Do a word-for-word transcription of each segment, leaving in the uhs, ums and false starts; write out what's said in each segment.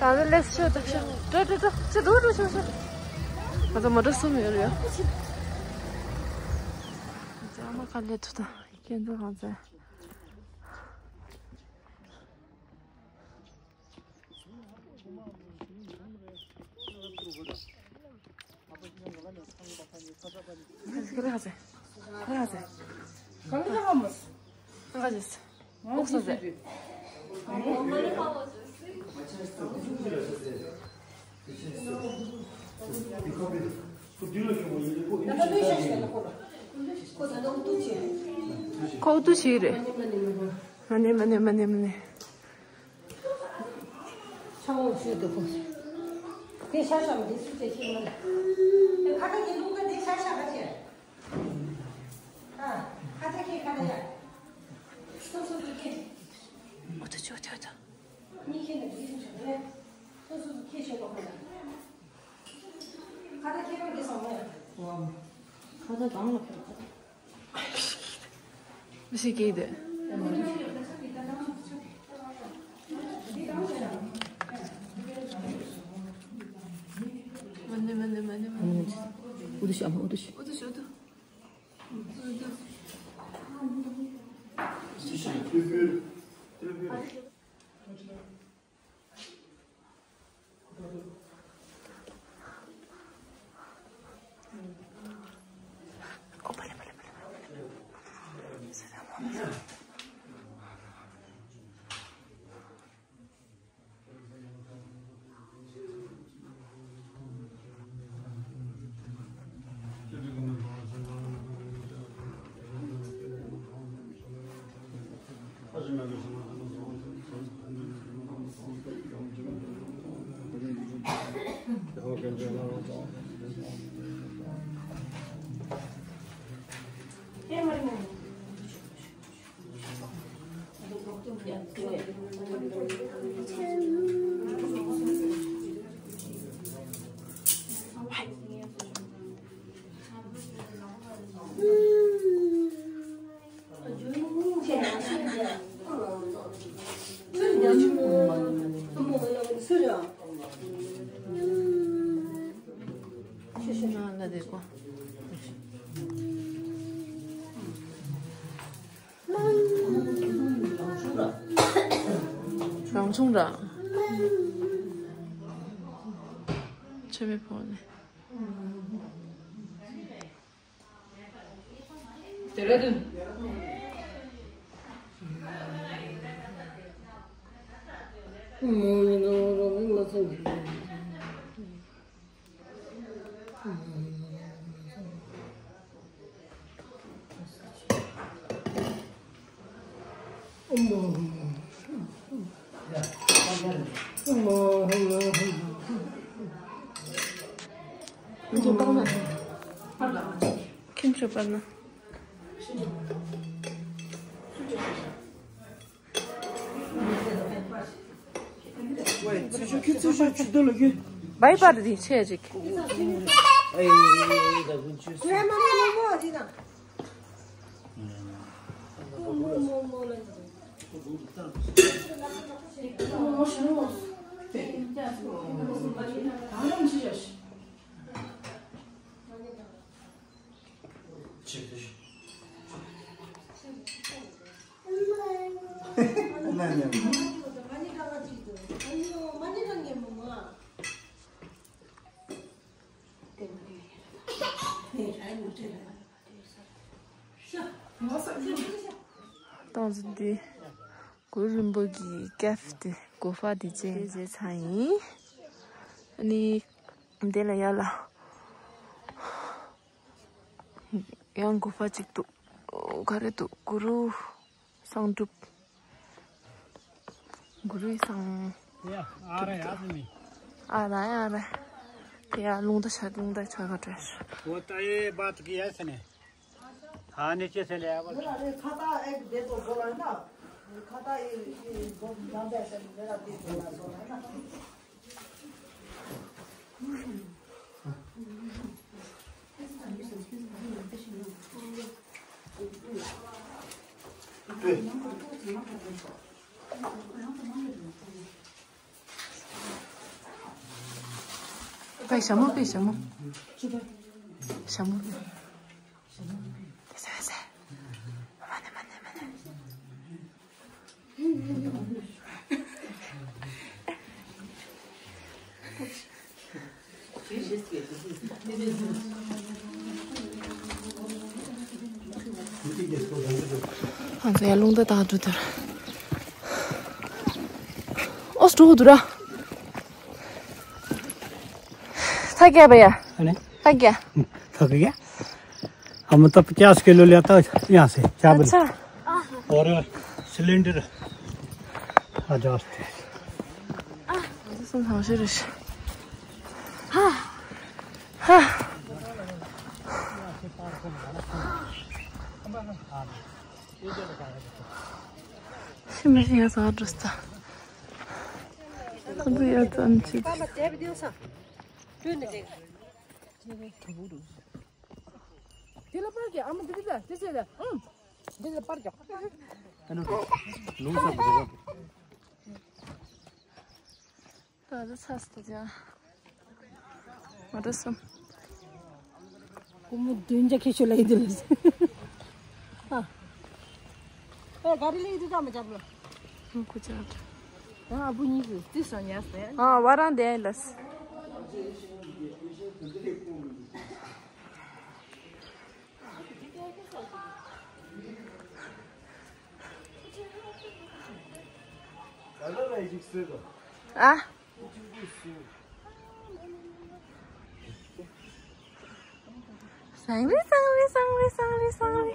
ད་ནི་ལེགས་ཤོས་དང་ཤོས། འགྲོ་འགྲོ་འགྲོ། ཅི་འགྲོ་འགྲོ་ཤོག་ཤོག་ང་ཚོ་མོ་ཊ་གསུམ་ཡོད་རེད་ཡ། ཨ་མ་ག་ལེ་ཐུ་དང་ཁྱེད་ཚོ་གང་ཚ། ཁོག་ཏུ་ཞིག་རེད། མ་ནེ་མ་ནེ་མ་ནེ་མ་ནེ། ཆང་འུ་ཆུ་དུ་ཁོ། དེ་ཤ་ཤ་མ་དེ་སུ་ཅེ་ཤེས་མ་ལ། དེ་ཁ་ཁ་གི་ལུང་ག་དེ་ཤ་ཤ་ག་ཅེ། ཨ། ཁ་ཁ་ཁེ་ཁ་ཁ་ཡ། སོ་སོ་སོ་ཁེ། འོ་ད་ཅོ་ཅོ་ཅོ། མི་ཁེ་ནི་དེ་ཤ་ཤ་རེད། སོ་སོ་སོ་ཁེ་ཤེས་པ་ཁ་ལ། ཁ་ཁ་ཁེ་ཁ་གི་སོང་མ་ཡ། ཁ་ཁ་གང་ལ་ཁེ་ཁ། མི་ཤེས་ཀྱི་དེ། མ་ནི་མ་ནི་མ་ནི་མ་ནི། འུ་དུ་ཤ་མ་འུ་དུ་ཤ། འུ་དུ་ཤ་འུ་དུ། རང་བྱུང་ར། ཆེ་མེ་ཕོ་ནི། དེ་ར་དུ། ཁྱིམ་ཆུ་པར་ན། བའི་པར་དེ་ཆེ་ཅིག་ཏང་ཙུ་འདི་གུ་རུ་རིན་པོ་གི་ཀེབ་དེ་གོ་ཧྥ་དེ་ཅན་བྱས་ཚར་ཡིན། ཨ་ནི་འདི་ལ་ཡ་ལ་ཡང་གོ་ཧྥ་གཅིག་འདུག་ག་རེ་འདུག་གུ་རུ་གསང་སྒྲུབ། གུ་རུའི་གསང་། ཡ། ཨ་ར་ཡ་ཟི་མི། ཨ་ར་ཡ་ར། དེ་ཡ་རླུང་རྟ་ཆ་རླུང་རྟ་ཆ་ག་བྲལ། འོ་ད་ཨེ་བ་ཏུ་གི་ཡ་ཟེར་ནས། ཨ་ནི་ཅི་ཟེར་ལེ་ཨ་བ། ཁ་ཏ་ཨེ་དེ་ཏོ་བོ་ལ་ན། ཁ་ཏ་ཨེ་ཨེ་བོ་ལ་ན་ཟེར་ནས་ར་དེ་བོ་ལ་བོ་ལ་ན། པའི་ཞྭ་མོ་པའི་ཞྭ་མོ། ཞྭ་མོ་པའི། དེ་ཟེར་ཟེར། མ་ནེ་མ་ནེ་མ་ནེ། ང་ཚོ་ཡར་རླུང་རྟ་བཏང་འགྲོ་དུས། ཨོ་སྤྲོ་པོ་འདུག་ར། ཐག་བརྒྱབ་པ་ཡ། ཨ་ནི། ཐག་བརྒྱབ། ཐག་བརྒྱབ། हम तो पचास किलो लेता है यहाँ से, चावल। अच्छा। और सिलेंडर। हाँ, जाओ। हाँ। हाँ। ཤི་མི་ཤི་ཡ་ས་འགྲོ་ས། ཁོ་ཚོ་ཡ་ཙམ་ཅིག་དེ་ལ་པར་གྱི་ཨ་མ་དེ་དེ་དེ་ཟེར་ལ་ཨང་། དེ་ལ་པར་གྱི། ལུང་ས་བུ་ད་ད་ཚ་སྟེ་ཅང་མ་འགྲོ་སམ། ཀུ་མུ་བདུན་བརྒྱ་ཁེ་ཤོ་ལ་ཡིན་དུ་ལ། ཨ། ཨེ་ག་རི་ལི་དུ་ད་མ་ཅབ་ལ། ཁུ་ཅབ། ཨ་བུ་གཉིས་ཀྱི་ཏི་སོ་ཉ་སེ། ཨ་བ་རང་དེ་ལ་སི། ཨ། སང་རི་སང་རི་སང་རི་སང་རི་སང་རི།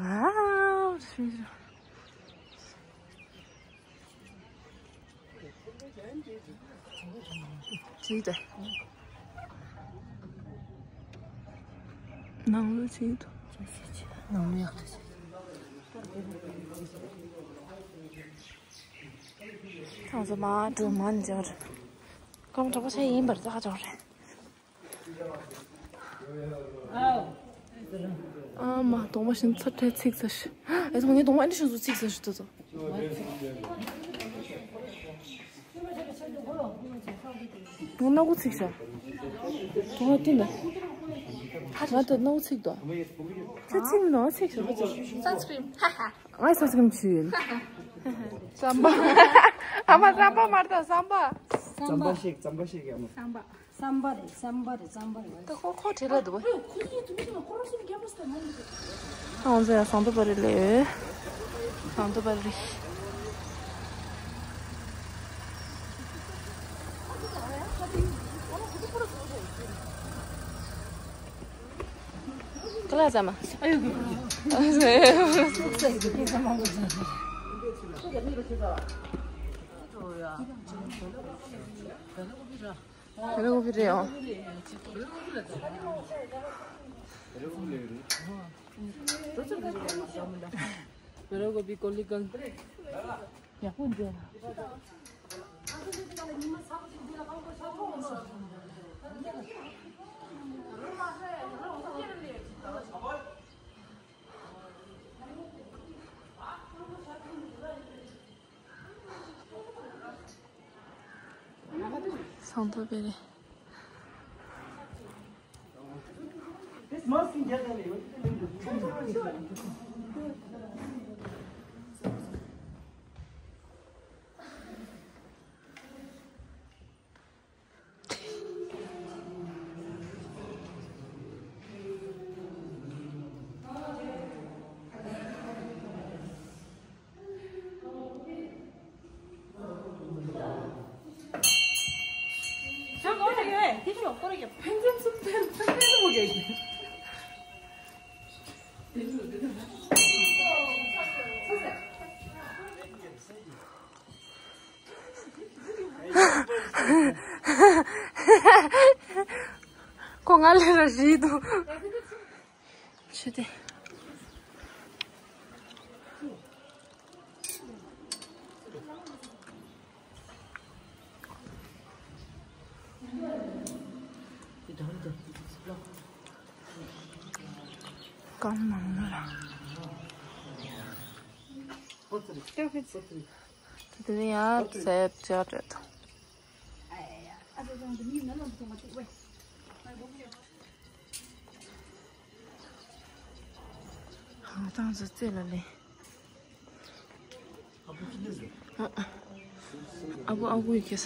ཝའོ། ཅིག་ད། ནང་ལོ་ཅིག་ཏུ། ནང་ལོ་ཡག་ཏུ་ཅིག། ཚང་ཚོ་མ་འགྲོ་མ་འཇོར། སྐམ་གྲོགས་པོ་ཆེ་ཡིན་པར་ཙག་ཅོག་རེད། ཨ་མ་གདོང་པ་བཞིན་ཚ་ཁྲལ་ཚིག་ཚ་ཤི། ཨེ་ཚོ་ངའི་གདོང་པ་ཨེ་འདྲ་བཞིན་ཚོ་ཚིག་ཚ་ཤི་ཏོ་ཚོ། ང་སྣ་ཁུག་ཚིག་ཤག་གདོང་པ་བསྟན་ན། ང་ད་སྣ་ཁུག་ཚིག་ཏོ། ཚ་ཚིག་མི་འདུག་ཚིག་ཤག་ཚ་ཚིག། སན་སི་ཀྲིན། ཧ་ཧ། ང་སན་སི་ཀྲིན་བྱུས་ཡིན། རྩམ་པ། ཨ་མ་རྩམ་པ་མ་རེད་ད་ཟམ་པ། རྩམ་པ་ཞིག་རྩམ་པ་ཞིག་ཡ་མ། ཟམ་པ། ཟམ་པ་རེད་ཟམ་པ་རེད་ཟམ་པ་རེད། ད་ཁོ་ཁོ་བྲེལ་ལ་འདུག་བ། ང་ཚོ་ཡང་ཟངས་མདོག་དཔལ་རི་སླེབས་ཡོད། ཟངས་མདོག་དཔལ་རི། ཀ་ལ་ཙམ་མ། ཨ་ཡོ་གི། རེ་གོ་བི་རེད་ཨོ། རེ་གོ་བི་ཀོ་ལི་གང་། ཡག་པོ་འདུག་ཟངས་མདོག་དཔལ་རི། ཁོ་ང་ལས་ར་རིད་འདུག་ཆུ་དེ། སྐམ་མང་ན་ར། དེ་ནས་ཡང་ཟས་བཅག་འདྲ་དང་། ཧང་ཏང་ཚོ་རྩེ་ལ་ལེན། ཨ་ཁུ་ཨ་ཁུ་ཡི་ཁེ་ས།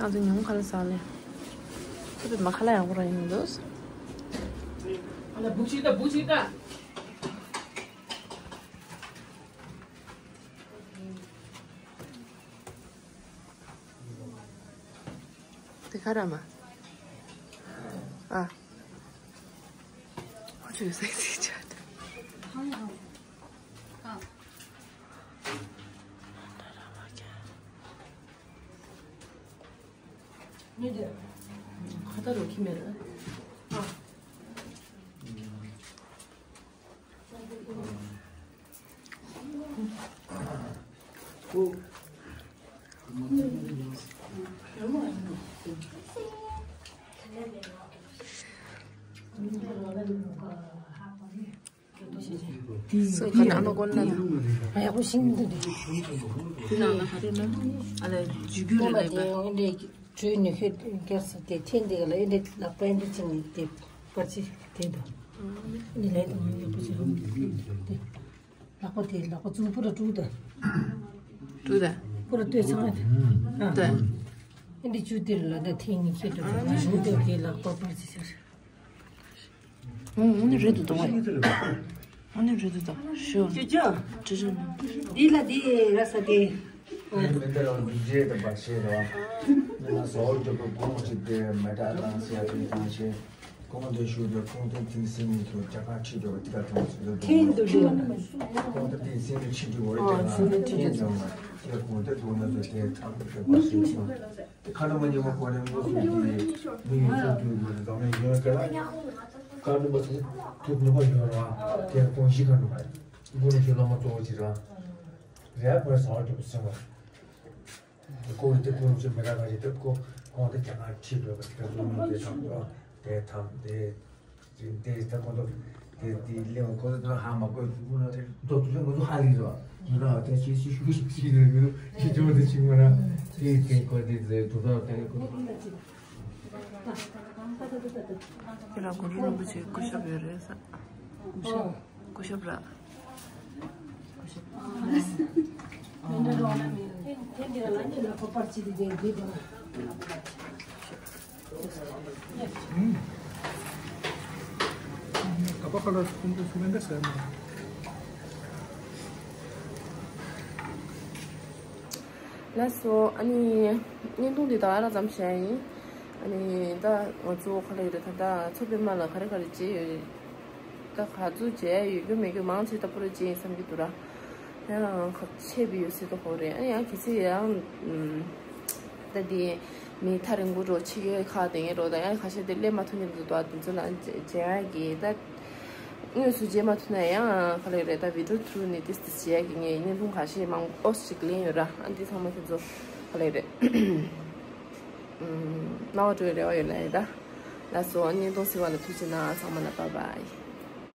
ང་ཚོ་ཉུང་ཁ་ལ་ཟ་ལེ། ཁ་པའི་མ་ཁ་ལ་ཡག་པོ་ར་ཡིན་འདུག་ཨ་ལ་བུག་ཅིག་ད་བུག་ཅིག་ད། དེ་ག་ར་མ། ཨ། ཁོ་ཚོས་སེག་སི་བྱ་དེ། ཁ་ཏ་རོ་ཁི་མེ་ར། ཨ། སུ་ག་ནང་ལ་བཀོན་ན་ཡག་པོ་ཤིང་འདུག་དེ་ནང་ལ་ཧ་རེ་ན་ཨ་ལས་རྒྱུ་རྒྱུ་རེད་ལས་པ། བྲོས་ནས་ཤོད་སྐྱར་ས་དེ་ཐེན་དེ་ག་ལ་ཨེ་འདྲ་ལག་པ་ཨེ་འདྲ་བྱས་ནས་དེ་པར་ཆས་དེ་དང་། ཨེ་འདྲ་ལས་དང་ཡག་པོ་བྱས་ནས་དེ་ལག་པ་དེ་ལག་པ་བཙུགས་པུ་ར་དཀྲུག་ད། དཀྲུག་ད། པུ་ར་ལྟོས་ཚང་ཨ་དེ། ད། ཨེ་འདྲ་བཅུ་དེ་ལ་ད་ཐེན་གཉིས་ཁྱེར་འགྲོ་ད་ང་ཞུ་དེ་གའི་ལག་པ་པར་ཆས་ཆར། ཨོ་ནི་རེད་འདུག་དང་། ཨོ་ནི་རེད་འདུག་དང་ཞུ། ཅོ་ཅོ། ཅོ་ཅོ། འདི་ལ་འདི་ར་ས་དེ། མི་འདི་རང་འདུག་རྗེས་དང་བར་ཆད་རེད་བ། མི་ལ་ཟོར་འཇོག་པའི་གོང་ཞིག་དེ་མེ་དྲག་དང་སེ་ཡ་དེ་དང་ཆེ། གོང་དུ་ཞུས་པའི་ཁོང་དོན་ཐིང་སེ་མི་ཐུ་རྒྱ་གར་ཁྲིད་འགྲོ་བ་དེ་ལ་དྲངས་ཟེར་ལ་འདུག་ཐིང་དུ་ཞུ། གོང་དུ་ཐིང་སེ་མི་ཁྲིད་འགྲོ་བ་རྒྱ་གར་ཁྲིད་འགྲོ་བ་དེ་གོང་དུ་འགྲོ་ན་ཚོ་དེ་ཐག་གི་བ་ཞིག་དེ་ཁ་ན་མ་ཉེ་བ་གོ་རེ་ངོ་སུ་དེ་མི་ཡོད་ཚོ་དུས་མ་རེད་དང་མི་ཡོད་ཀ་ལ། ཀ་ནུ་མ་ཚོ་དུས་ནུ་མ་ཡོད་ར་དེ་གོང་ཞིག་ཀ་ནུ་མ་གུ་རུ་ཞུ་ལ་མ་གཙོ་བོ་ཅི་ར་རེ་ཨ་གོ་རེ་ཟ་བ་གྲུབ་སེ་མ། ཁོ་བོས་དེ་ཁོ་རང་ཚོའི་མི་རབས་ཁ་ཤས་དེ་ཁོ་ཁོང་དེ་རྒྱ་གར་ཁྲིད་འགྲོ་བ་དེ་ག་ཚོད་མི་དེ་དང་དེ་དང་དེ་དེ་ད་ཁོ་ཚོ་དེ་དེ་ལེའུ་ཁོ་ཚོ་དེ་ཧ་མ་གོ་ཁོ་ན་དེ་མདོ་དེ་ཚོ་ང་ཚོ་ཧ་ལས་རོ་ང་ཚོ་དེ་ཤི་ཤི་ཤི་ཤི་ཤི་ནས་མི་རུ་ཤི་ཆོག་དེ་ཤི་མ་ར་དེ་དེ་ཁོ་དེ་དེ་དུ་ད་དེ་ཁོ་དེ་ལ་གུ་རུ་རིན་པོ་ཆེ་སྐུ་ཞབས་ཡོད་རེད་ས། སྐུ་ཞབས་ར། ལགས་སོ། ཨ་ནི་བརྙན་ཐུང་འདི་ད་ག་རང་ཙམ་བྱས་ཡིན། ཨ་ནི་ད་ང་ཚོ་ག་ལེ་རེད་ད་ད་མཚོ་པདྨ་ལ་ག་རེ་ག་རེ་བྱས་ཡོད། ད་ག་ཚོད་བྱས་ཡོད་རྒྱུ་མེད་རྒྱུ་མང་ཆེ་ད་པུ་ར་བྱས་ཡིན་བསམ་གྱི་འདུག་ར། ཡང་ཁག་ཆེ་བི་ཡོད་སྲིད་དོ་ཧོ་རེད། ཨ་ནི་ཡང་གལ་སྲིད་ཡང་ད་འདི་མི་ཐག་རིང་པོ་འགྲོ་ཕྱི་རྒྱལ་ཁག་དེ་ངའི་འགྲོ་ད་ཡང་ཁ་ཤས་དེ་སླེབས་མ་ཐུབ་མཁན་འདུག་ད་དེ་ཚོ་ལ་མཇལ་ཡ་གི་ད། དངོས་སུ་མཇལ་མ་ཐུབ་ན་ཡང་ག་ལེ་རེད་ད་བི་ཌི་ཡོ་ཐུ་རུ་ནས་ཏིས་ཏིས་མཇལ་ཡ་གི་ངས་བརྙན་ཐུང་ཁ་ཤས་མང་པོ་ཞིག་ལེན་ཡོད་ར། ཨ་འདི་ཚང་མ་ཁྱེད་ཚོ་ག་ལེ་རེད། སྣང་བ་འགྲོ་བའི་རེ་བ་ཡོད་ལ་ཡིན་ད། ལགས་སོ། བརྙན་ཐུང་གཟིགས་པ་ལ་ཐུགས་རྗེ་གནང་། ཚང་མ་ལ་བཱའི་བཱའི།